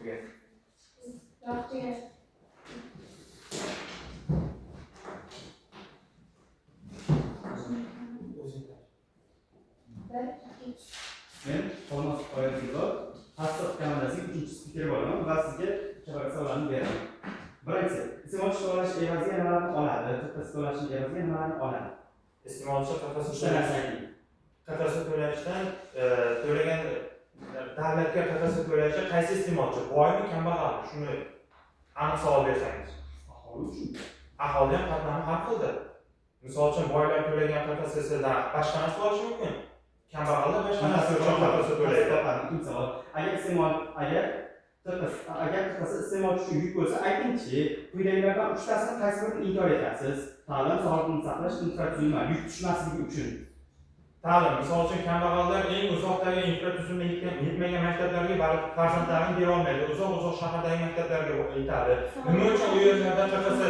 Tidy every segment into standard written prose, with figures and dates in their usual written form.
Tugadi. Tugadi. Bir, ikki. Men Xolmas Oyatullo, Tasdiq komandasining uchinchi spikeri bo'laman va sizga katta savollarni beraman. Birinchisi, iste'molchi to'lash evaziga nimalarni oladi? QQS to'lashning evaziga nimalarni oladi? Iste'molchi QQS Uchta narsa ayting. QQS to'lashdan to'lagan davlatga QQS to'lashi qaysi iste'molchi? Boymi, kambag'almi? Shuni aniq savol bersangiz. Aholi uchun. Aholi ham qatlami har xilda. Misol uchun boylar to'lagan QQSdan boshqa narsa olishi mumkin. Kambag'allar boshqa narsa uchun QQS to'laydi. Ikkinchi savol. Agar iste'mol agar QQS agar QQS iste'molchi uchun yuk bo'lsa, aytingchi, quyidagilardan uchtasini qaysi birini inkor etasiz? Ta'lim, sog'liqni saqlash, infratuzilma, yuk tushmasligi uchun. Ta'lim, misol uchun kambag'allar eng uzoqdagi infratuzilma yetmagan maktablarga farzandlarini bera olmaydi. Uzoq-uzoq shahardagi maktablarga yetadi. Nima uchun u yerlarda QQS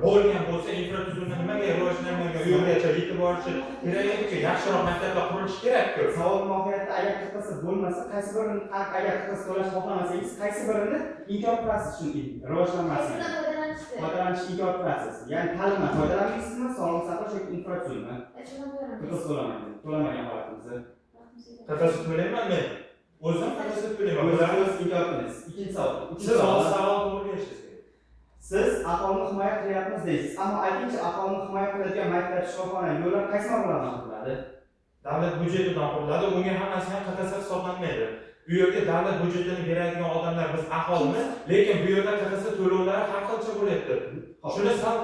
bo'lgan bo'lsa, infratuzilma nimaga rivojlanmagan, u yergacha yetib borishi kerak-ku, yaxshiroq maktablar qurilishi kerak-ku. Savol mohiyati agar QQS bo'lmasa, qaysi birini agar QQS to'lash xohlamasangiz, qaysi birini inkor qilasiz shuni rivojlanmasligini? Qaysidan foydalanishdi? Foydalanishni inkor qilasiz. Ya'ni ta'limdan foydalanmaysizmi, sog'liqni saqlash yoki infratuzilma? Qaysidan foydalanamiz? QQS to'lamaydi. To'lamagan holatimizda. QQS to'layman men. O'zim QQS to'layman. O'zingiz inkor qildingiz. Ikkinchi savol. Uchinchi Siz savol. savol to'g'ri berishingiz kerak. Siz aholini himoya qilyapmiz deysiz, ammo aytingchi, aholini himoya qiladigan maktab, shifoxona, yo'llar qaysi mablag'dan quriladi? Davlat byudjetidan quriladi, unga hammasi ham QQS hisoblanmaydi. U yerga davlat byudjetini beradigan odamlar biz aholimiz, lekin bu yerda QQS to'lovlari har xilcha bo'lyapti. Shuni sal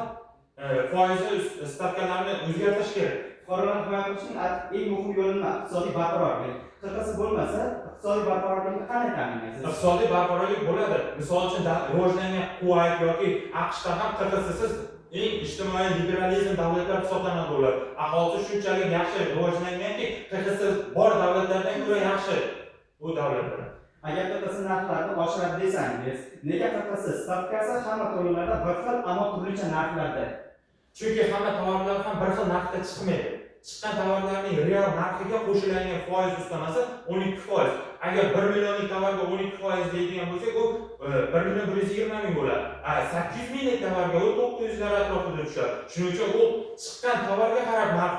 foizi stavkalarini o'zgartirish kerak. Fuqarolarni himoya qilishning eng muhim yo'li nima? Iqtisodiy barqarorlik. QQS bo'lmasa, iqtisodiy barqarorlikni qanday ta'minlaysiz? Iqtisodiy barqarorlik bo'ladi. Misol uchun rivojlangan Kuvayt yoki AQShda ham QQSsiz eng ijtimoiy liberalizm davlatlar hisoblanadi ular. Aholisi shunchalik yaxshi rivojlanganki, QQS bor davlatlardan ko'ra yaxshi bu davlatlar. Agar QQS narxlarini oshiradi desangiz, nega QQS stavkasi hamma to'lovlarda bir xil, ammo turlicha narxlarda? Chunki hamma tovarlar ham bir xil narxda chiqmaydi. Chiqqan tovarlarning real narxiga qo'shiladigan foiz ustamasi 12%. Agar 1 millionlik tovarga 12% deydigan bo'lsak, u 1 million 120 ming bo'ladi. 800 minglik tovarga u 900lar atrofida tushadi. Shuning uchun u chiqqan tovarga qarab narx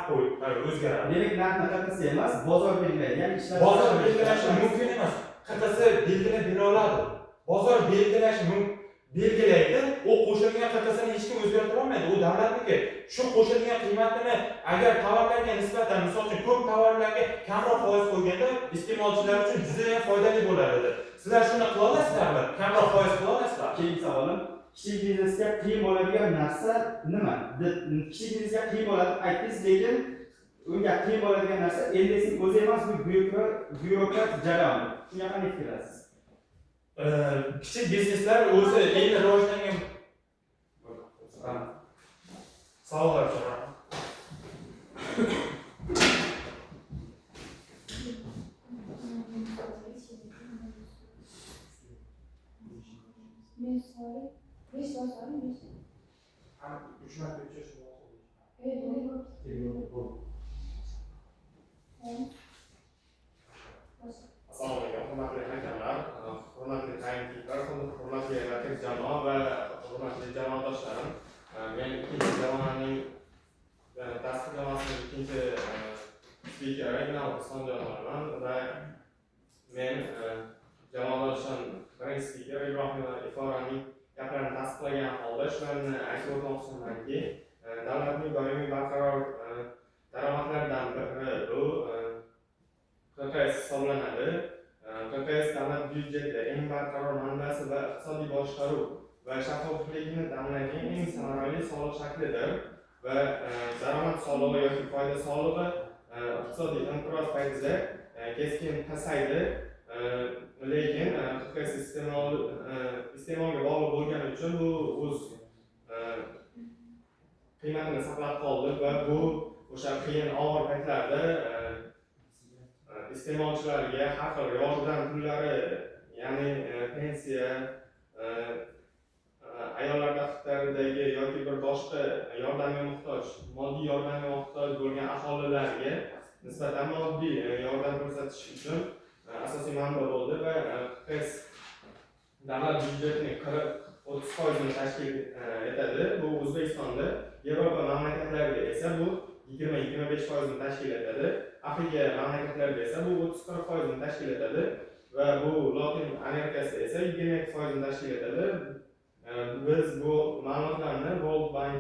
o'zgaradi. Demak, narxni QQS emas, bozor belgilaydi. Ya'ni ishlab bozor belgilashi mumkin emas. QQS belgilab bera oladi. Bozor belgilashi belgilaydi, u qo'shilgan QQSni hech kim o'zgartira olmaydi, u davlatniki. Shu qo'shilgan qiymatini agar tovarlarga nisbatan, misol uchun ko'p tovarlarga kamroq foiz qo'yganda iste'molchilar uchun juda ham foydali bo'lar edi. Sizlar shuni qila olasizlarmi? Kamroq foiz qila olasizlar? Keyingi savolim, kichik biznesga qiyin bo'ladigan narsa nima? Kichik biznesga qiyin bo'ladi aytdingiz, lekin unga qiyin bo'ladigan narsa NDSning o'zi emas, bu byurokrat jarayon. Shunga qanday fikrlasiz? Kichik bizneslar o'zi endi rivojlangan. Savollar uchun. Men so'ray, 5 so'z so'ray, 5. Ham 3 marta o'chirish Evet, Assalomu alaykum, hurmatli hakamlar, hurmatli timekeeper, hurmatli raqib jamoa va hurmatli jamoadoshlarim. Men ikkinchi jamoaning tasdiq jamoasining ikkinchi spikeri Inal Usmonjonovaman va men jamoadoshim birinchi spiker Ibrohim Iforaning gaplarini tasdiqlagan holda shularni aytib o'tmoqchimanki, davlatning doimiy barqaror daromadlaridan biri bu QQS hisoblanadi. QQS davlat byudjeti eng barqaror manbasi va iqtisodiy boshqaruv va shaffoflikni ta'minlaydigan eng samarali soliq shaklidir va daromad solig'i yoki foyda solig'i iqtisodiy inqiroz paytida keskin pasaydi, lekin QQS iste'molga bog'liq bo'lgani uchun bu o'z qiymatini saqlab qoldi va bu o'sha qiyin og'ir paytlarda iste'molchilarga har xil yordam pullari, ya'ni pensiya, ayollar daftaridagi yoki bir boshqa yordamga muhtoj, moddiy yordamga muhtoj bo'lgan aholilarga nisbatan moddiy yordam ko'rsatish uchun asosiy manba bo'ldi va QQS davlat byudjetining 40-30%ni tashkil etadi. Bu O'zbekistonda, Yevropa mamlakatlarida esa bu 20-25%ni tashkil etadi. Afrika mamlakatlarida esa bu 30-40%ni tashkil etadi va bu Lotin Amerikasida esa 22%ni tashkil etadi. Biz bu ma'lumotlarni World Bank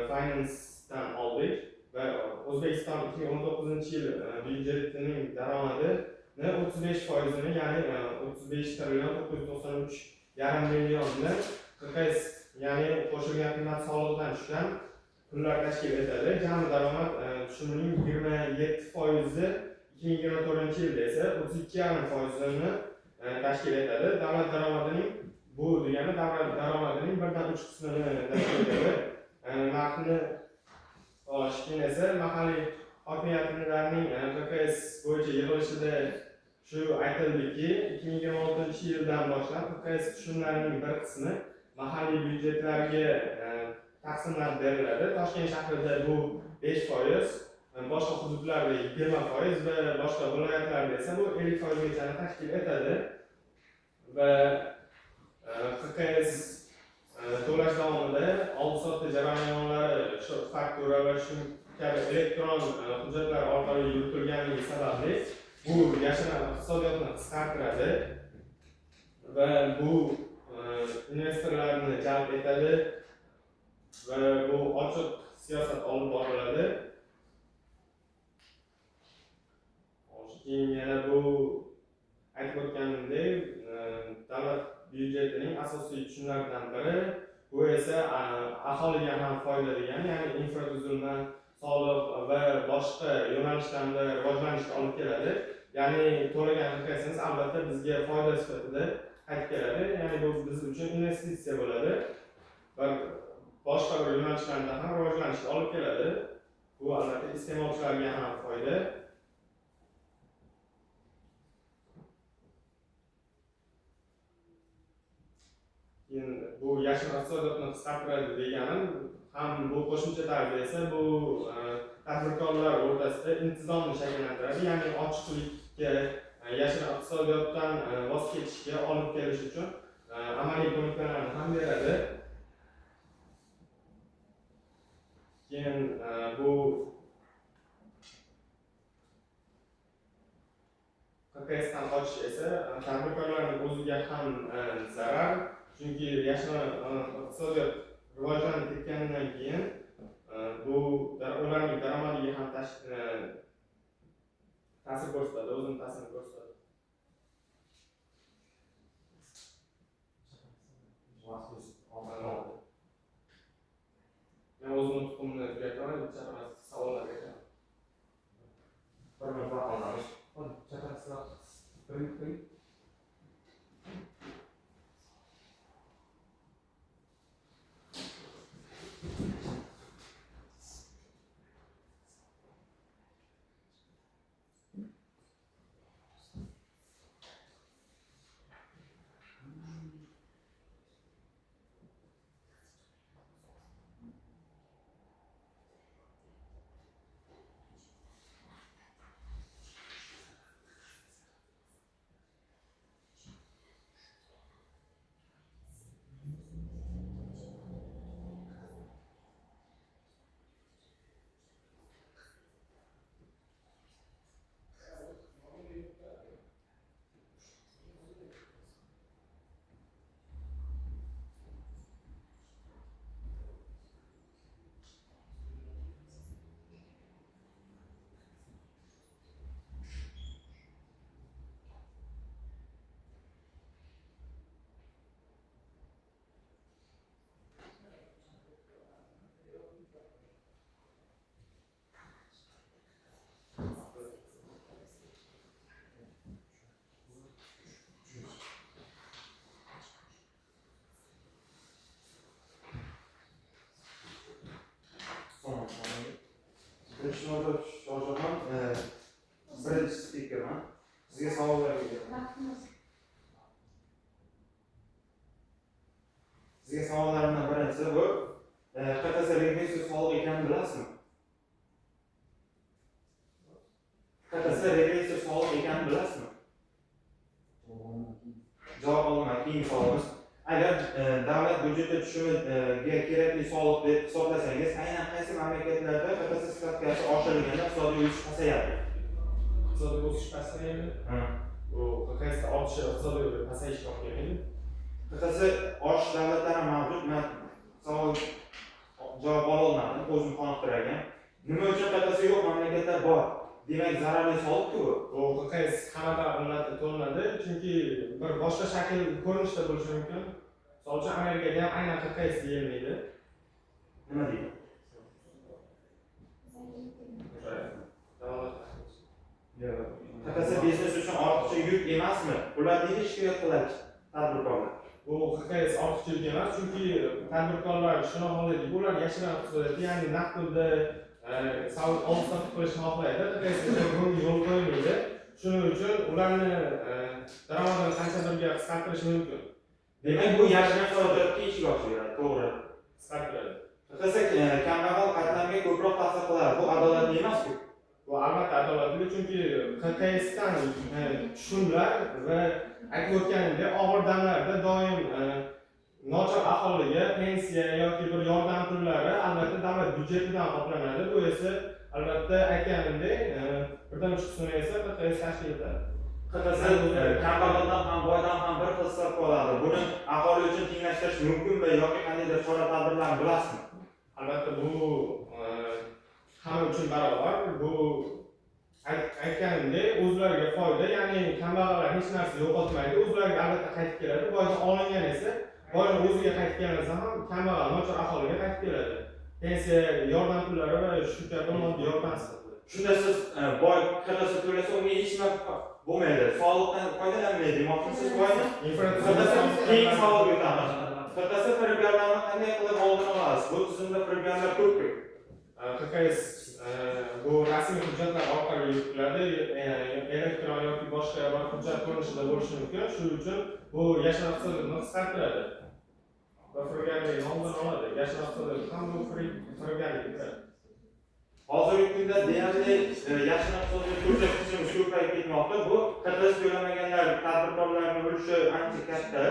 Finance'dan oldik va O'zbekiston 2019-yil byudjetining daromadini 35%ni, ya'ni 35 trillion 993,5 millionni QQS, ya'ni qo'shilgan qiymat solig'idan tushgan pullar tashkil etadi. Jami daromad tushumining 27%i 2024-yilda esa 32,5%ni tashkil etadi. Davlat daromadining bu degani davlat daromadining 1/3 qismini tashkil etadi. Narxni oshgan esa mahalliy hokimiyatlarning QQS bo'yicha yig'ilishida shu aytildiki, 2026-yildan boshlab QQS tushumlarining bir qismi mahalliy byudjetlarga taqsimlab beriladi. Toshkent shahrida bu 5%, boshqa hududlarda 20% va boshqa viloyatlarda esa bu 50%gacha tashkil etadi. Va QQS to'lash davomida oldi-sotdi jarayonlari faktura va shu kabi elektron hujjatlar orqali yuritilganligi sababli bu yashirin iqtisodiyotni qisqartiradi va bu investorlarni jalb etadi va bu ochiq siyosat olib boriladi. Keyin yana bu aytib o'tganimdek, davlat byudjetining asosiy tushumlaridan biri, bu esa aholiga ham foyda degani, ya'ni infratuzilma, soliq va boshqa yo'nalishlarda rivojlanishga olib keladi. Ya'ni to'lagan QQSimiz albatta bizga foyda sifatida qaytib keladi. Ya'ni bu biz uchun investitsiya bo'ladi va boshqa bir yo'nalishlarda ham rivojlanishga olib keladi. Bu albatta iste'molchilarga ham foyda. Keyin bu yashirin iqtisodiyotni qisqartiradi deganim ham bu qo'shimcha tarzda esa bu tadbirkorlar o'rtasida intizomni shakllantiradi, ya'ni ochiqlikka, yashirin iqtisodiyotdan voz kechishga olib kelish uchun amaliy ko'nikmalarni ham beradi. Keyin bu QQSdan qochish esa tadbirkorlarning o'ziga ham zarar, chunki yashirin iqtisodiyot rivojlanib ketganidan keyin bu ularning daromadiga ham ta'sir ko'rsatadi, o'zini ta'sirini ko'rsatadi. Men o'zimni tuxumni tugataman, chaparasi savollarga kiraman. Bir minut vaqt olamiz. Chaparasi bir minut qo'ying. Birinchi navbatda Shohjahon, birinchi spikerman. Sizga savollar beraman. Sizga savollarimdan birinchisi bu QQS regressiv soliq ekanini bilasizmi? QQS regressiv soliq ekanini bilasizmi? Javob olmay keyingi savol. savolimiz. Agar davlat byudjeti tushumiga kerakli soliq deb hisoblasangiz, aynan qaysi mamlakatlarda QQS stavkasi oshirilganda iqtisodiy o'sish pasayadi? Iqtisodiy o'sish pasayadi. Bu QQS ortishi iqtisodiy pasayishga olib kelmaydi. QQS oshish davlatlari mavjud. Men savol javob ola olmadim, o'zim qoniqtirgan. Nima uchun QQS yo'q mamlakatlar bor? Demak, zararli soliq-ku bu. Bu QQS hammada albatta to'lanadi, chunki bir boshqa shakl ko'rinishda bo'lishi mumkin. Misol uchun Amerikada ham aynan QQS deyilmaydi. Nima deydi? QQS biznes uchun ortiqcha yuk emasmi? Ular nega shikoyat qiladi tadbirkorlar? Bu QQS ortiqcha yuk emas, chunki tadbirkorlar shuni xohlaydi, ular yashirin iqtisodiyotda, ya'ni naqd pulda olib-sotib qilishni xohlaydi. QQS bunga yo'l qo'ymaydi. Shuning uchun ularni daromadini qanchadirga qisqartirish mumkin. Demak, bu yashirin iqtisodiyotga eshik ochib beradi, to'g'ri. Qisqartiradi. QQS kambag'al qatlamga ko'proq ta'sir qiladi. Bu adolatli emas-ku. Bu albatta adolatli, chunki QQSdan tushumlar va aytib o'tganimdek, og'ir damlarda doim nochor aholiga pensiya yoki bir yordam pullari albatta davlat byudjetidan qoplanadi. Bu esa albatta aytganimdek, birdan uch qismini esa QQS tashkil etadi. QQS kambag'aldan ham boydan ham bir xil hisobga oladi. Buni aholi uchun tenglashtirish mumkinmi yoki qandaydir chora-tadbirlarni bilasizmi? Albatta bu hamma uchun barobar. Bu aytganimdek, o'zlariga foyda, ya'ni kambag'allar hech narsa yo'qotmaydi, o'zlariga albatta qaytib keladi. Boydan olingan esa boyning o'ziga qaytib kelmasa ham kambag'al nochor aholiga qaytib keladi. Pensiya, yordam pullari va shu kabi moddiy yordam sifatida. Shunda siz boy QQS to'lasa unga hech nima bo'lmaydi. Soliqdan foydalanmaydi. Demoqchisiz boyni? Keyingi savolga o'tamiz. QQS firibgarlarni qanday qilib oldini olasiz? Bu tizimda firibgarlar ko'p-ku. QQS bu rasmiy hujjatlar orqali yuritiladi, elektron yoki boshqa bir hujjat ko'rinishida bo'lishi mumkin. Shuning uchun bu yashirin iqtisodiyotni qisqartiradi va firibgarlikni oldini oladi. Yashirin iqtisodiyot ham bu firibgarlik kiradi. Hozirgi kunda deyarli yashirin iqtisodiyot ko'rsatkichimiz ko'payib ketmoqda. Bu QQS to'lamaganlar tadbirkorlarning ulushi ancha katta.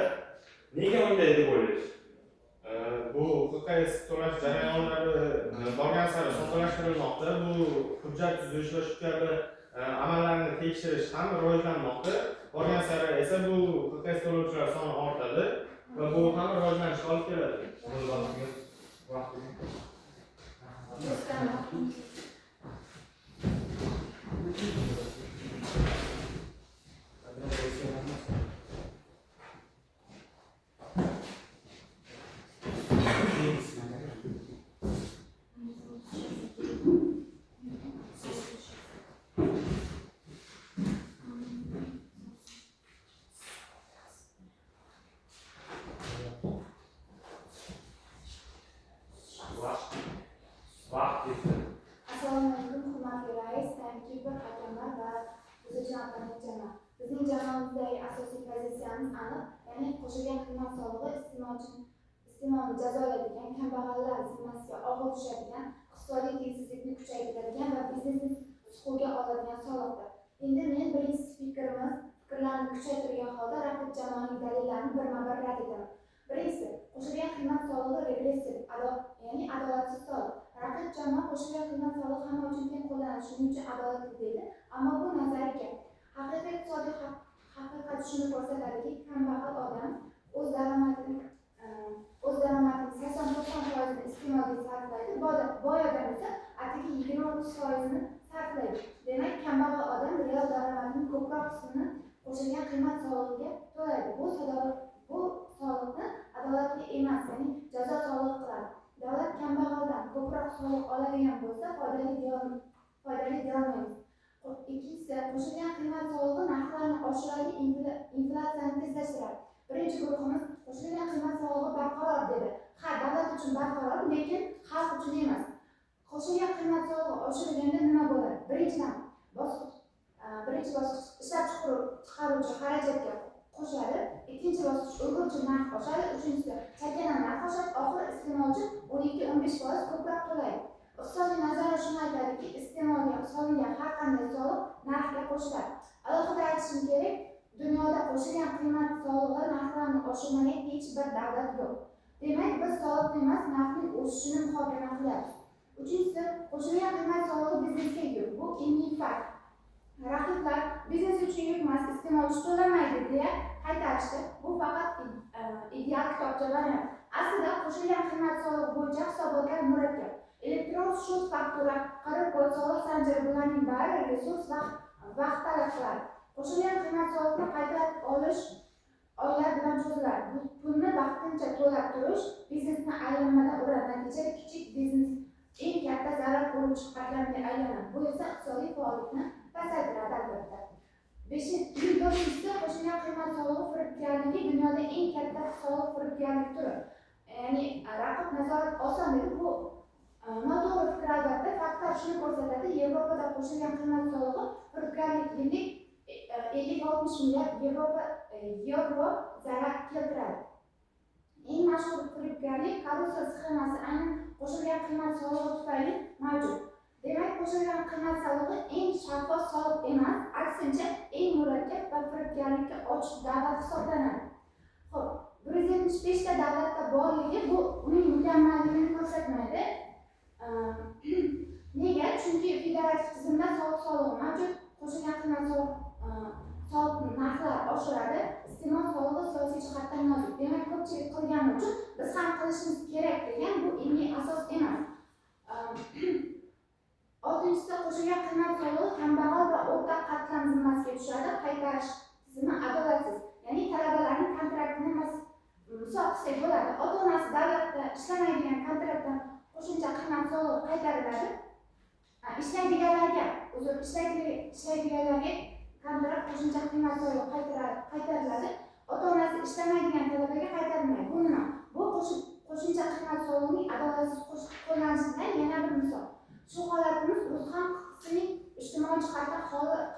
Nega unday deb o'ylaysiz? Bu QQS to'lash jarayonlari borgan sari soddalashtirilmoqda. Bu hujjat tuzish va shu kabi amallarni tekshirish ham rivojlanmoqda. Borgan sari esa bu QQS to'lovchilar soni ortadi va bu ham rivojlanishga olib keladi. Assalomu alaykum, hurmatli rais, timekeeper, hakamlar va tuzuvchi jamoa. Bizning jamoamizdagi asosiy pozitsiyamiz aniq, ya'ni qo'shilgan qiymat solig'i iste'molni jazolaydigan, kambag'allar zimmasiga og'ir tushadigan, iqtisodiy tengsizlikni kuchaytiradigan va biznesni siquvga oladigan soliqdir. Endi men birinchi fikrlarni kuchaytirgan holda raqib jamoaning dalillarini birma-bir rad etaman. Birinchisi, qo'shilgan qiymat solig'i regressiv, ya'ni adolatsiz soliq. Raqib jamoa qo'shilgan qiymat solig'i hamma uchun teng qo'llanadi, shuning uchun adolatli deydi. Ammo bu nazariy gap. Haqiqiy iqtisodiy haqiqat shuni ko'rsatadiki, kambag'al odam o'z daromadini 80-90%ni iste'molga sarflaydi, boy odam esa atigi 20-30%ni sarflaydi. Demak, kambag'al odam real daromadining ko'proq qismini qo'shilgan qiymat solig'iga to'laydi. Bu soliqni adolatli emas, ya'ni jazo solig'i qiladi. Davlat kambag'aldan ko'proq soliq oladigan bo'lsa, foydali deyolmaymiz. Ikkinchisi, qo'shilgan qiymat solig'i narxlarni oshiradi, inflyatsiyani tezlashtiradi. Birinchi guruhimiz qo'shilgan qiymat solig'i barqaror dedi. Ha, davlat uchun barqaror, lekin xalq uchun emas. Qo'shilgan qiymat solig'i oshirilganda nima bo'ladi? Birinchidan, birinchi bosqich ishlab chiqaruvchi xarajatga qo'shadi, ikkinchi bosqich ulgurji narx oshadi, uchinchisi chakana narx oshadi, oxiri iste'molchi 12-15% ko'proq to'laydi. Iqtisodiy nazariya shuni aytadiki, iste'molga solingan har qanday soliq narxga qo'shiladi. Alohida aytishim kerak, Dunyoda qo'shilgan qiymat solig'i narxlarni oshirmagan hech bir davlat yo'q. Demak, biz soliqni emas, narxning o'sishini muhokama qilyapmiz. Uchinchisi, qo'shilgan qiymat solig'i biznesga yuk. Bu ilmiy fakt. Raqiblar biznes uchun yuk emas, iste'molchi to'lamaydi deya qaytarishdi. Bu faqat ideal kitobcha variant. Aslida qo'shilgan qiymat solig'i bo'yicha hisobotlar murakkab. Elektron счет faktura, qaror kod, soliq zanjiri bularning bari resurs vaqt talab qiladi. Qo'shilgan qiymat solig'ini qaytarib olish oylar bilan cho'ziladi. Bu pulni vaqtincha to'lab turish biznesni aylanmadan uradi. Natijada kichik biznes eng katta zarar ko'ruvchi qatlamga aylanadi. Bu esa iqtisodiy faollikni pasaytiradi albatta. To'rtinchisi, qo'shilgan qiymat solig'i firibgarligi dunyoda eng katta soliq firibgarlik turi. Ya'ni raqib nazorat oson dedi. Bu noto'g'ri fikr albatta. Faktlar shuni ko'rsatadi. Yevropada qo'shilgan qiymat solig'i firibgarlik yillik 50-60 milliard yevro zarar keltiradi. Eng mashhur firibgarlik korrupsiya sxemasi aynan qo'shilgan qiymat solig'i tufayli mavjud. Demak, qo'shilgan qiymat solig'i eng shaffof soliq emas, aksincha eng murakkab va firibgarlikka ochiq davlat hisoblanadi. Xo'p, 175 ta davlatda borligi bu uning mukammalligini ko'rsatmaydi. Nega? Chunki federativ tizimda soliq solig'i mavjud, qo'shilgan qiymat soliq narxlar oshiradi, iste'mol solig'i siyosiy jihatdan nozik. Demak, ko'pchilik qilgani uchun biz ham qilishimiz kerak degan bu ilmiy asos emas. Oltinchisi, qo'shilgan qiymat solig'i kambag'al va o'rta qatlam zimmasiga tushadi. Qaytarish tizimi adolatsiz. Ya'ni talabalarning kontraktini misol qilsak bo'ladi. Ota-onasi davlatda ishlamaydigan kontraktdan qo'shimcha qiymat solig'i qaytariladi. Ishlaydiganlarga, uzr, ishlaydiganlarga kontrakt qo'shimcha qiymat solig'i qaytariladi. Ota-onasi ishlamaydigan talabaga qaytarilmaydi. Bu nima? Bu qo'shimcha qiymat solig'ining adolatsiz qo'llanishidan yana bir misol. Shu holatimiz o'zi ham qismiy ijtimoiy jihatdan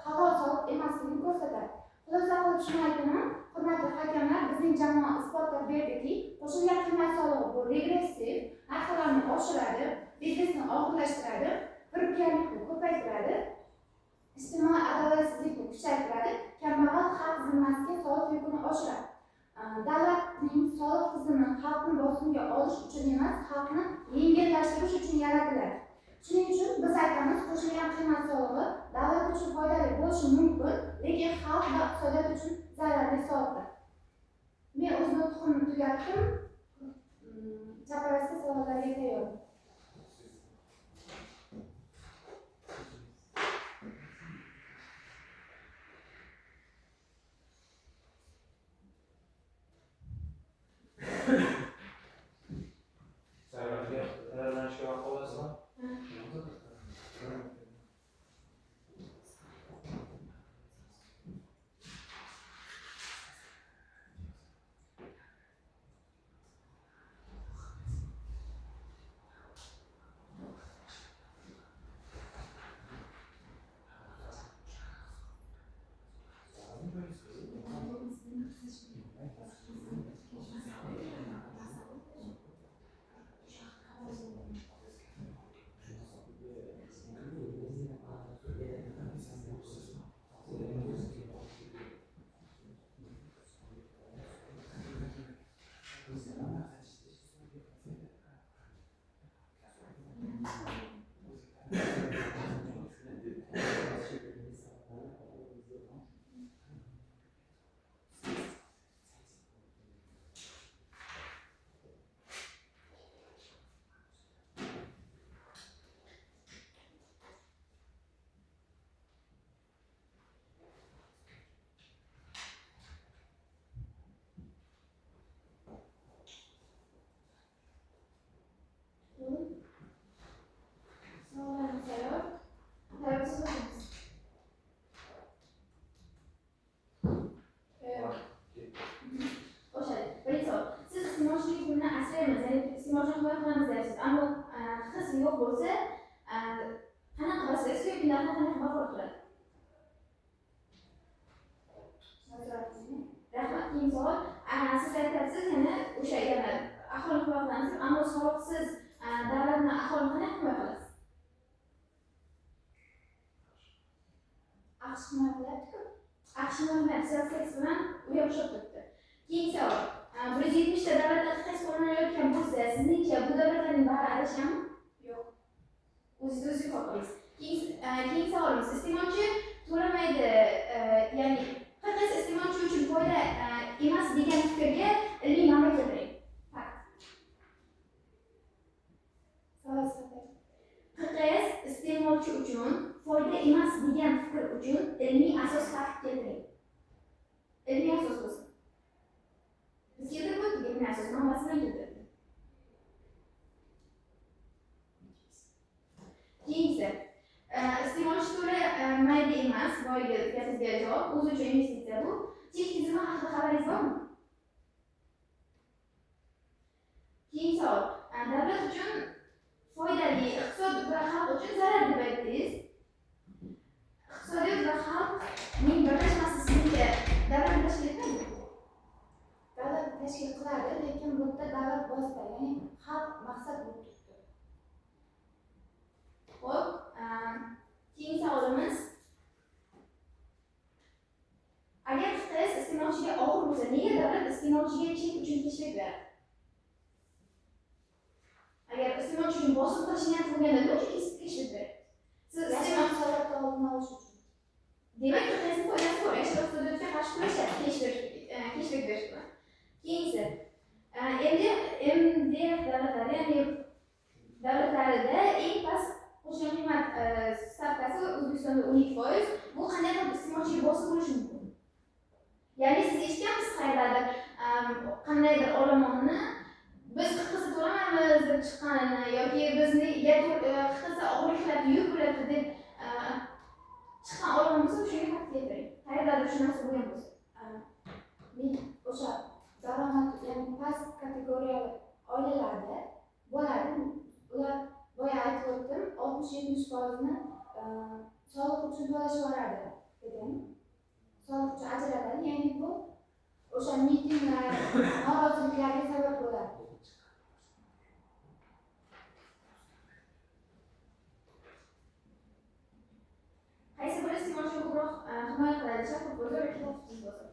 halol soliq emasligini ko'rsatadi. Xulosa qilib shuni aytaman, hurmatli hakamlar, bizning jamoa isbotlab berdiki, qo'shilgan qiymat solig'i bu regressiv, narxlarni oshiradi, biznesni og'irlashtiradi, firibgarlikni ko'paytiradi, ijtimoiy adolatsizlikni kuchaytiradi, kambag'al xalq zimmasiga soliq yukini oshiradi. Davlatning soliq tizimi xalqni bosimga olish uchun emas, xalqni yengillashtirish uchun yaratiladi. Shuning uchun biz aytamiz, qo'shilgan qiymat solig'i davlat uchun foydali bo'lishi mumkin, lekin xalq va iqtisodiyot uchun zararli soliqdir. Men o'z nutqimni tugatdim. Chaparasta savollarga tayyorman. Savollarga tayyorlanishga vaqt olasizmi? AQSh himoya qilyapti-ku. AQSh AQSh nima sales tax bilan u ham ushlab turibdi. Keyingi savol. 170 ta davlatda QQS qo'llanilayotgan bo'lsa, sizningcha bu davlatlarning bari adashganmi? Yo'q. O'zingiz o'zingiz qo'yingiz. Keyingi savolimiz. Iste'molchi to'lamaydi, ya'ni QQS iste'molchi uchun foyda emas degan fikrga ilmiy manba keltiring. Fakt. Savol sifatida. QQS iste'molchi uchun foyda emas degan fikr uchun ilmiy asos fakt keltiring. Ilmiy asos bo'lsin. Biz keltirib o'tdik ilmiy asos manbasini keltirdik. Keyingisi, iste'molchi to'lamaydi emas, boyagi gapingizga javob, o'zi uchun investitsiya bu. Chek tizimi haqida xabaringiz bormi? Keyingi savol. Davlat uchun foydali, iqtisod va xalq uchun zarar deb aytdingiz. Iqtisodiyot va xalqning birlashmasi sizningcha davlatni tashkil etmaydimi? Davlat tashkil qiladi, lekin bu yerda davlat vosita, ya'ni xalq maqsad bo'lib turibdi. Xo'p, keyingi savolimiz. Agar QQS iste'molchiga og'ir bo'lsa, nega davlat iste'molchiga chek uchun keshbek beradi? Agar iste'molchi uchun bosim qilish niyati bo'lganda nima uchun keshbek beradi? Siz Yashirin hisobotni oldini olish uchun. Demak, QQSning foydasi bor. Yashirin iqtisodiyotga qarshi kurashyapti keshbek berish bilan. Keyingisi, MDF davlatlari, ya'ni davlatlarida eng past qo'shilgan qiymat stavkasi O'zbekistonda 12%. Bu qanday qilib iste'molchiga bosim bo'lishi mumkin? Ya'ni siz eshitganmisiz qayerdadir qandaydir olomonni biz QQS to'lamaymiz deb chiqqanini yoki bizni QQS og'irlik qiladi, yuk bo'ladi deb chiqqan olomon bo'lsa, shunga fakt keltiring. Qayerdadir shu narsa bo'lgan bo'lsa. Men o'sha daromad, ya'ni past kategoriyali oilalarda bo'ladi. Ular boya aytib o'tdim, 60-70%ni soliq uchun to'lashib yuboradi dedim. Soliq uchun ajratadi, ya'ni bu o'sha mitinglar, noroziliklarga sabab bo'ladi. Qaysi biri iste'molchini ko'proq himoya qiladi? Shaffof bozor yoki tartibsiz bozor?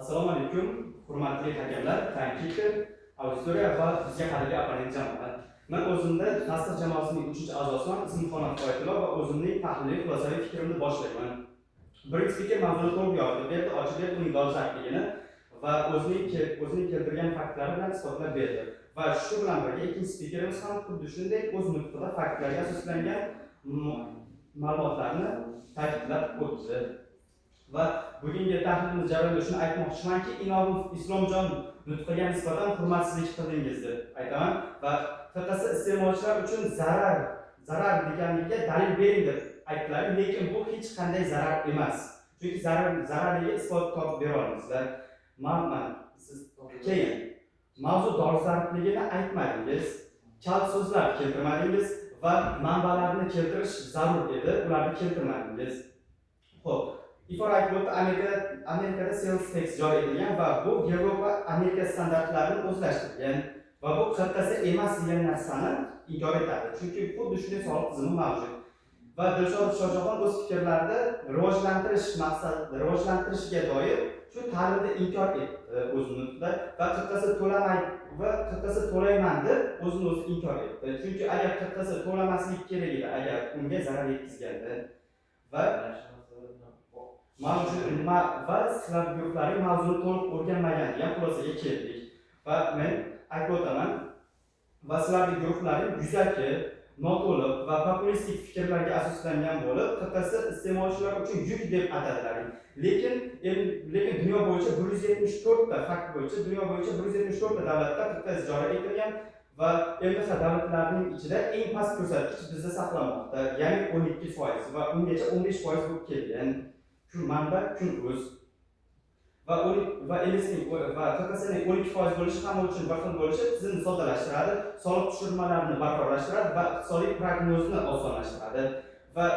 Assalomu alaykum, hurmatli hakamlar, timekeeper, auditoriya va bizga qadrli opponent jamoa. Men o'zimda Tasdiq jamoasining 3-a'zosiman, ismim Xonat Qoyatullo va o'zimning tahliliy xulosaviy fikrimni boshlayman. Birinchi spiker mavzuni to'liq yoritib berdi, ochib berdi uning dolzarbligini va o'zining keltirgan faktlari bilan isbotlab berdi. Va shu bilan birga ikkinchi spikerimiz ham xuddi shunday o'z nutqida faktlarga asoslangan ma'lumotlarni ta'kidlab o'tdi. Va bugungi tahlilimiz jarayonida shuni aytmoqchimanki, Inomov Islomjon nutqiga nisbatan hurmatsizlik qildingiz deb aytaman va QQS iste'molchilar uchun zarar deganligiga dalil bering deb aytdilar, lekin bu hech qanday zarar emas. Chunki zararligiga isbot topib bera olmaysizlar. Keyin mavzu dolzarbligini aytmadingiz, kalt so'zlar keltirmadingiz va manbalarni keltirish zarur edi, ularni keltirmadingiz. Xo'p, Ifor aytib o'tdi, Amerikada sales tax joriy etilgan va bu Yevropa Amerika standartlarini o'zlashtirgan va bu QQS emas degan narsani inkor etadi. Chunki xuddi shunday soliq tizimi mavjud. Va Dilshod Shohjahon o'z fikrlarida rivojlantirishga doir shu ta'limni inkor etdi o'z nutqida va QQS to'lamay va QQS to'layman deb o'zini o'zi inkor etdi. Chunki agar QQS to'lamaslik kerak edi, agar unga zarar yetkazganda va va sizlar guruhlari mavzuni to'liq o'rganmagan degan xulosaga keldik. Va men aytib o'taman, va sizlarning guruhlaring yuzaki, noto'liq va populistik fikrlarga asoslangan bo'lib, QQS iste'molchilar uchun yuk deb atadilar. Lekin dunyo bo'yicha 174 ta fakt bo'yicha dunyo bo'yicha 174 ta davlatda QQS joriy etilgan Va MDH davlatlarining ichida eng past ko'rsatkich bizda saqlanmoqda, ya'ni 12% va ungacha 15% bo'lib kelgan. Kun manba kun.uz. Va va va QQSning 12% bo'lishi hamma uchun bir xil bo'lishi tizimni soddalashtiradi, soliq tushirmalarini barqarorlashtiradi va iqtisodiy prognozni osonlashtiradi. Va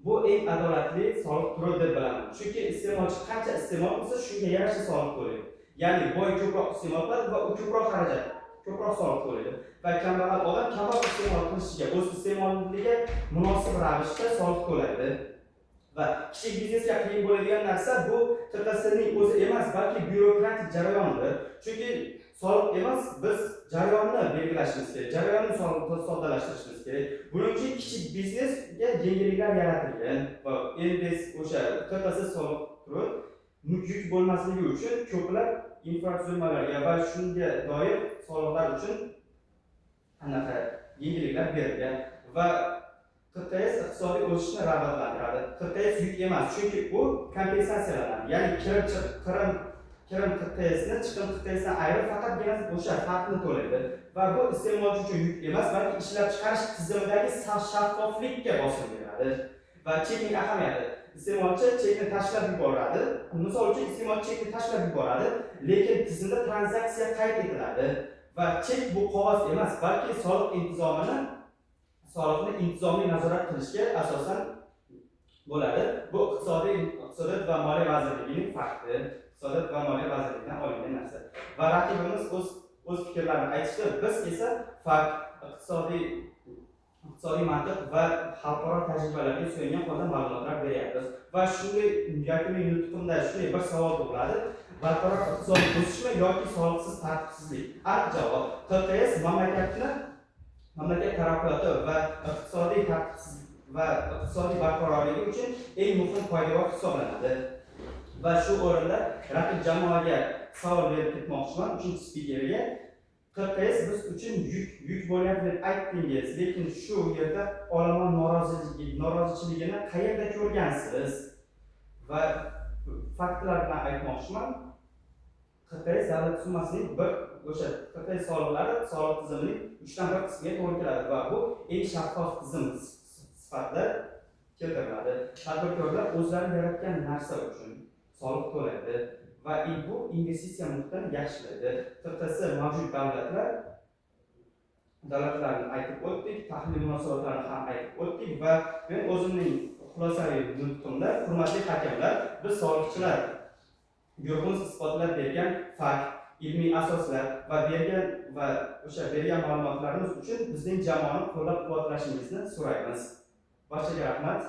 bu eng adolatli soliq turi deb bilaman. Chunki iste'molchi qancha iste'mol qilsa, shunga yarasha soliq to'laydi. Ya'ni boy ko'proq iste'mol qiladi va u ko'proq xarajat, ko'proq soliq to'laydi. Va kambag'al odam kamroq iste'mol qilishiga, o'z iste'moliga munosib ravishda soliq to'laydi. Va kichik biznesga qiyin bo'ladigan narsa bu QQSning o'zi emas, balki byurokratik jarayondir. Chunki soliq emas, biz jarayonni belgilashimiz kerak, jarayonni soddalashtirishimiz kerak. Buning uchun kichik biznesga yengilliklar yaratilgan va NDS o'sha QQS soliq turi yuk bo'lmasligi uchun ko'plab infratuzilmalarga va shunga doir soliqlar uchun anaqa yengilliklar berilgan. Va QQS iqtisodiy o'sishni rag'batlantiradi. QQS yuk emas, chunki u kompensatsiyalanadi. Ya'ni kirim QQSni chiqim QQSdan ayirib faqatgina o'sha farqni to'laydi. Va bu iste'molchi uchun yuk emas, balki ishlab chiqarish tizimidagi shaffoflikka bosim beradi. Va chekning ahamiyati. Iste'molchi chekni tashlab yuboradi. Misol uchun iste'molchi chekni tashlab yuboradi, lekin tizimda tranzaksiya qayd etiladi. Va chek bu qog'oz emas, balki soliq intizomini soliqni intizomli nazorat qilishga asosan bo'ladi. Bu iqtisodiyot va moliya vazirligining fakti. Iqtisodiyot va moliya vazirligidan olingan narsa. Va raqibimiz o'z fikrlarini aytishdi. Biz esa fakt, iqtisodiy mantiq va xalqaro tajribalarga suyangan holda ma'lumotlar beryapmiz. Va shunday yakuniy nutqimda shunday bir savol tug'iladi. Barqaror iqtisodiy o'sishmi yoki soliqsiz tartibsizlik? Aniq javob: QQS mamlakat taraqqiyoti va iqtisodiy tartibsiz va iqtisodiy barqarorligi uchun eng muhim poydevor hisoblanadi. Va shu o'rinda raqib jamoaga savol berib ketmoqchiman, uchinchi spikerga. QQS biz uchun yuk bo'lyapti deb aytdingiz, lekin shu yerda olomon norozichiligini qayerda ko'rgansiz? Va faktlar bilan aytmoqchiman. QQS davlat summasining bir o'sha QQS soliqlari soliq tizimining 1/3 qismiga to'g'ri keladi va bu eng shaffof tizim sifatida keltiriladi. Tadbirkorlar o'zlari yaratgan narsa uchun soliq to'laydi va bu investitsiya muhitini yaxshilaydi. QQS mavjud davlatlarni aytib o'tdik, tahlil munosabatlarini ham aytib o'tdik va men o'zimning xulosaviy nutqimda, hurmatli hakamlar, biz soliqchilar guruhimiz isbotlab bergan fakt, ilmiy asoslar va bergan va o'sha bergan ma'lumotlarimiz uchun bizning jamoani qo'llab-quvvatlashingizni so'raymiz. Barchaga rahmat.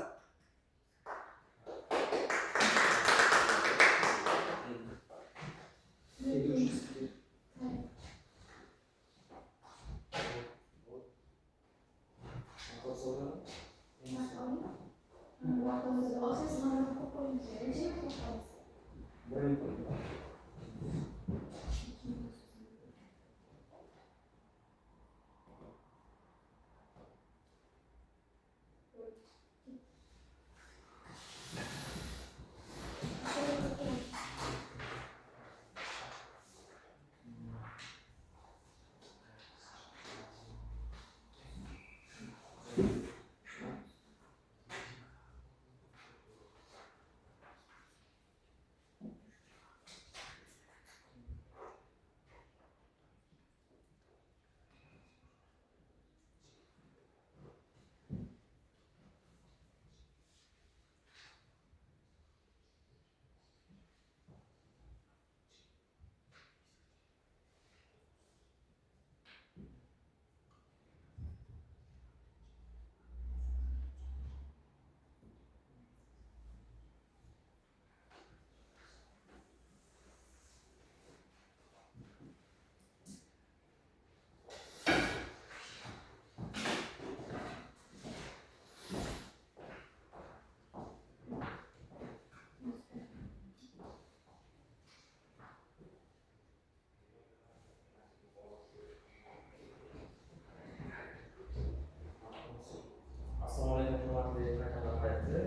Assalomu alaykum hurmatli hakamlar hay'ati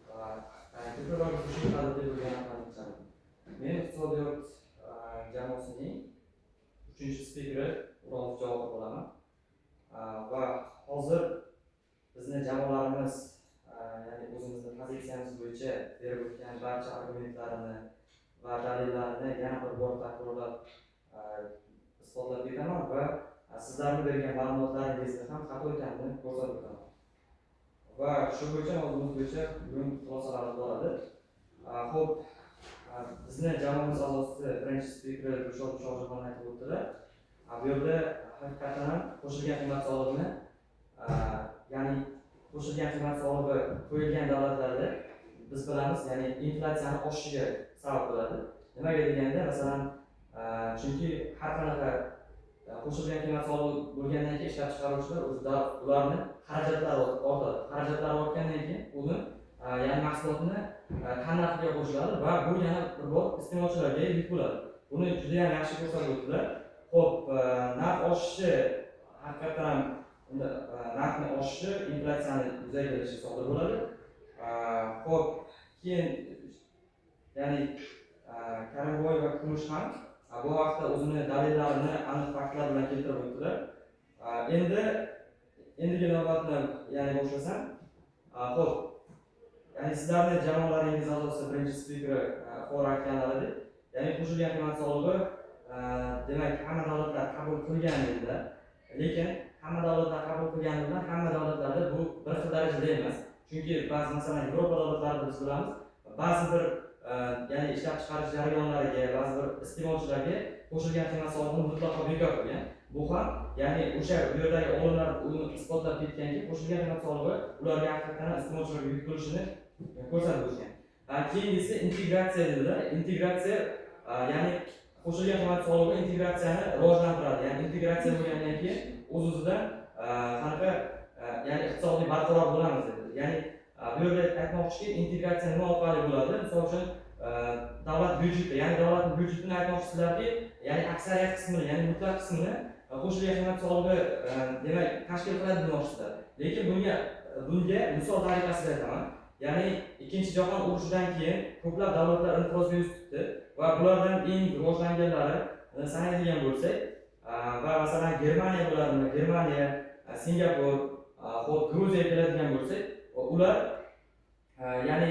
va Men iqtisodiyot jamoasining uchinchi spikeri O'rolov Javohir bo'laman. Va hozir bizni jamoalarimiz, ya'ni o'zimizni pozitsiyamiz bo'yicha berib o'tgan barcha argumentlarini va dalillarni yana bir bor takrorlab isbotlab ketaman va sizlarni bergan ma'lumotlaringizni ham xato ekanini ko'rsatib o'taman. Va shu bo'yicha mavzumiz bo'yicha bugun xulosalarimiz boradi. Xo'p, bizni jamoamiz a'zosi birinchi spiker Dilshod Shohjahon aytib o'tdilar. Bu yerda haqiqatan ham qo'shilgan qiymat solig'ini, ya'ni qo'shilgan qiymat solig'i qo'yilgan davlatlarda biz bilamiz, ya'ni inflyatsiyani oshishiga sabab bo'ladi. Nimaga deganda, masalan, chunki har qanaqa qo'shilgan qiymat solig'i bo'lgandan keyin ishlab chiqaruvchilar o'zida ularni xarajatlari ortadi. Xarajatlari ortgandan keyin uni, ya'ni mahsulotni tannarxiga qo'shiladi va bu yana bir bor iste'molchilarga yuk bo'ladi. Buni juda ham yaxshi ko'rsatib o'tdilar. Xo'p, narx oshishi haqiqatan ham narxni oshishi inflyatsiyani yuzaga kelishi sodir bo'ladi. Xo'p, keyin ya'ni Karimboy va Kumush ham bu haqda o'zini dalillarini aniq faktlar bilan keltirib o'tdilar. Endigi navbatni ya'ni boshlasam. Xo'p, ya'ni sizlarni jamoalaringiz a'zosi birinchi spikeri Xor aytganlaridek, ya'ni qo'shilgan qiymat solig'i demak hamma davlatlar qabul qilgan dedilar. Lekin hamma davlatlar qabul qilgani bilan hamma davlatlarda bu bir xil darajada emas. Chunki ba'zi, masalan, Yevropa davlatlarida biz bilamiz, ba'zi bir ya'ni ishlab chiqarish jarayonlariga, ba'zi bir iste'molchilarga qo'shilgan qiymat solig'ini mutlaqo bekor qilgan. Bu ham ya'ni o'sha bu yerdagi olimlar uni isbotlab ketganki, qo'shilgan qiymat solig'i ularga haqiqatan iste'molchilarga yuk bo'lishini ko'rsatib o'tgan. Keyingisi integratsiya dedilar. Integratsiya, ya'ni qo'shilgan qiymat solig'i integratsiyani rivojlantiradi. Ya'ni integratsiya bo'lgandan keyin o'z-o'zidan qanaqa, ya'ni iqtisodiy barqaror bo'lamiz dedi. Ya'ni bu yerda aytmoqchiki, integratsiya nima orqali bo'ladi? Misol uchun davlat byudjeti, ya'ni davlat byudjetini aytmoqchisizlarki, ya'ni aksariyat qismini, ya'ni mutlaq qismini qo'shilgan qiymat solig'i demak tashkil qiladi demoqchisizlar. Lekin bunga misol tariqasida aytaman. Ya'ni Ikkinchi jahon urushidan keyin ko'plab davlatlar inqirozga yuz tutdi va bulardan eng rivojlanganlari sanaydigan bo'lsak, va masalan Germaniya bo'ladimi? Germaniya, Singapur, xo'p, Gruziyaga keladigan bo'lsak, ular ya'ni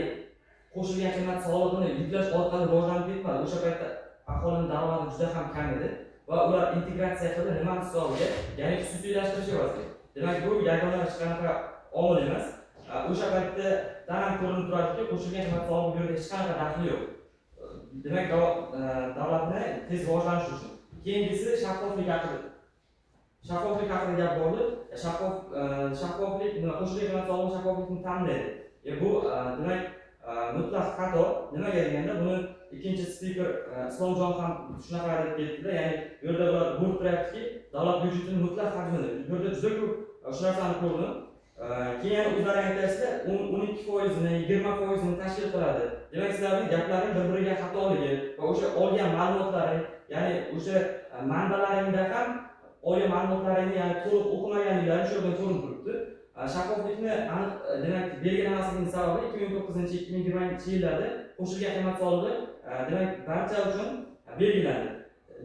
qo'shilgan qiymat solig'ini yuklash orqali rivojlanib ketmadi. O'sha paytda aholining daromadi juda ham kam edi va ular integratsiya qildi. Nima hisobiga? Ya'ni xususiylashtirish evaziga. Demak, bu yagona hech qanaqa omil emas. O'sha paytda ham ko'rinib turadiki, qo'shilgan qiymat solig'i bu yerda hech qanaqa daxli yo'q. Demak, davlatni tez rivojlanishi uchun. Keyingisi shaffoflik haqida. Shaffoflik haqida gap bo'ldi. Shaffoflik, nima, qo'shilgan qiymat solig'i shaffoflikni ta'minlaydi. Bu demak mutlaq xato. Nimaga deganda, buni ikkinchi spiker Islomjon ham shunaqa deb ketdida, ya'ni bu yerda ular bo'rttiryaptiki, davlat byudjetining mutlaq hajmini. Bu yerda juda ko'p shu narsani ko'rdim. Keyin o'zlari aytyapsizlar, 12%ni, 20%ni tashkil qiladi. Demak, sizlarning gaplaring bir-biriga xatoligi va o'sha olgan ma'lumotlaring, ya'ni o'sha manbalaringda ham olgan ma'lumotlaringni, ya'ni to'liq o'qimaganliklari shu yerdan ko'rinib turibdi. Shaffoflikni aniq demak belgilamasligining sababi 2009-2020 yillarda qo'shilgan qiymat solig'i demak barcha uchun belgilandi.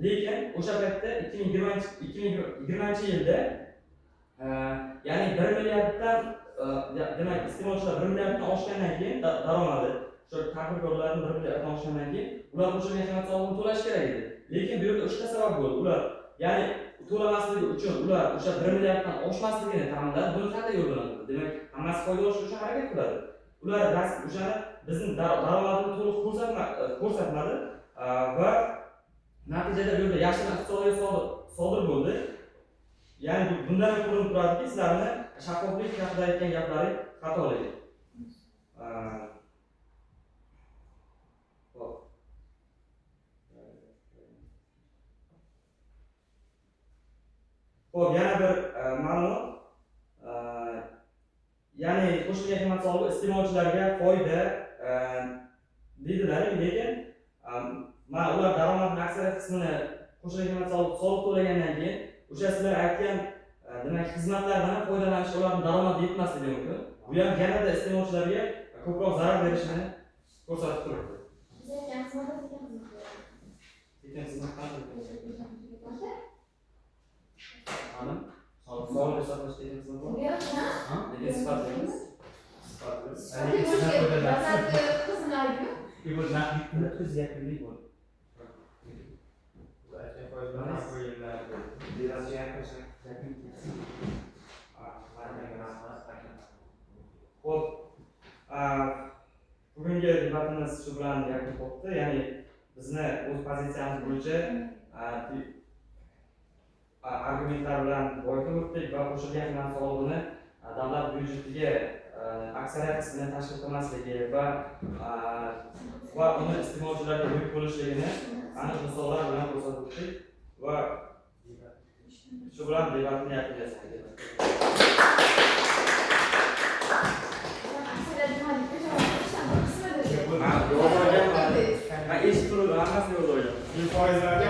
Lekin o'sha paytda 2020 yilda ya'ni 1 milliarddan demak iste'molchilar 1 milliarddan oshgandan keyin daromadi, o'sha tadbirkorlarning 1 milliarddan oshgandan keyin ular qo'shilgan qiymat solig'ini to'lash kerak edi. Lekin bu yerda uchta sabab bo'ldi. Ular ya'ni to'lamasligi uchun ular o'sha 1 milliarddan oshmasligini ta'minladi. Buni qanday yo'l bilan qildi? Demak, hammasi foyda olish uchun harakat qiladi. Ular o'shani bizning daromadini to'liq ko'rsatmadi va natijada bu yerda yashirin iqtisodiyot sodir bo'ldi. Ya'ni bundan ham ko'rinib turadiki, sizlarni shaffoflik haqida aytgan gaplari xatoligi. Xo'p, yana bir ma'lumot. Ya'ni qo'shilgan qiymat solig'i iste'molchilarga foyda deydilar, lekin mana ular daromadning aksariyat qismini qo'shilgan qiymat soliq to'lagandan keyin o'sha sizlar aytgan demak xizmatlardan ham foydalanish ularning daromadi yetmasligi mumkin. Bu ham yanada iste'molchilarga ko'proq zarar berishini ko'rsatib turibdi. Biz aytgan xizmatlar tekin xizmatlar. Tekin xizmat qanday? Xonim, soliq Savol hisoblash degan qismi bor. Yo'q, ha? Lekin sifatli emas. sifatli. Sifatli bo'lishi kerak. Davlat qismini aytib. Bu naqd yakunli bo'ldi. Aytgan foizlar ham qo'yiladi. Yakun ketsin. Xo'p, bugungi debatimiz shu bilan yakun topdi. Ya'ni bizni o'z pozitsiyamiz bo'yicha argumentlar bilan boyitib o'tdik va qo'shilgan qiymat solig'ini davlat byudjetiga aksariyat qismini tashkil qilmasligi va uni iste'molchilarga yuk bo'lishligini aniq misollar bilan ko'rsatib o'tdik va shu bilan debatni yakunlasak. Aksariyat nima deb javob berishdan bir qismi dedi. Man yozib olganman. Man eshitib turibman, hammasini yozib olganman. Foizlarga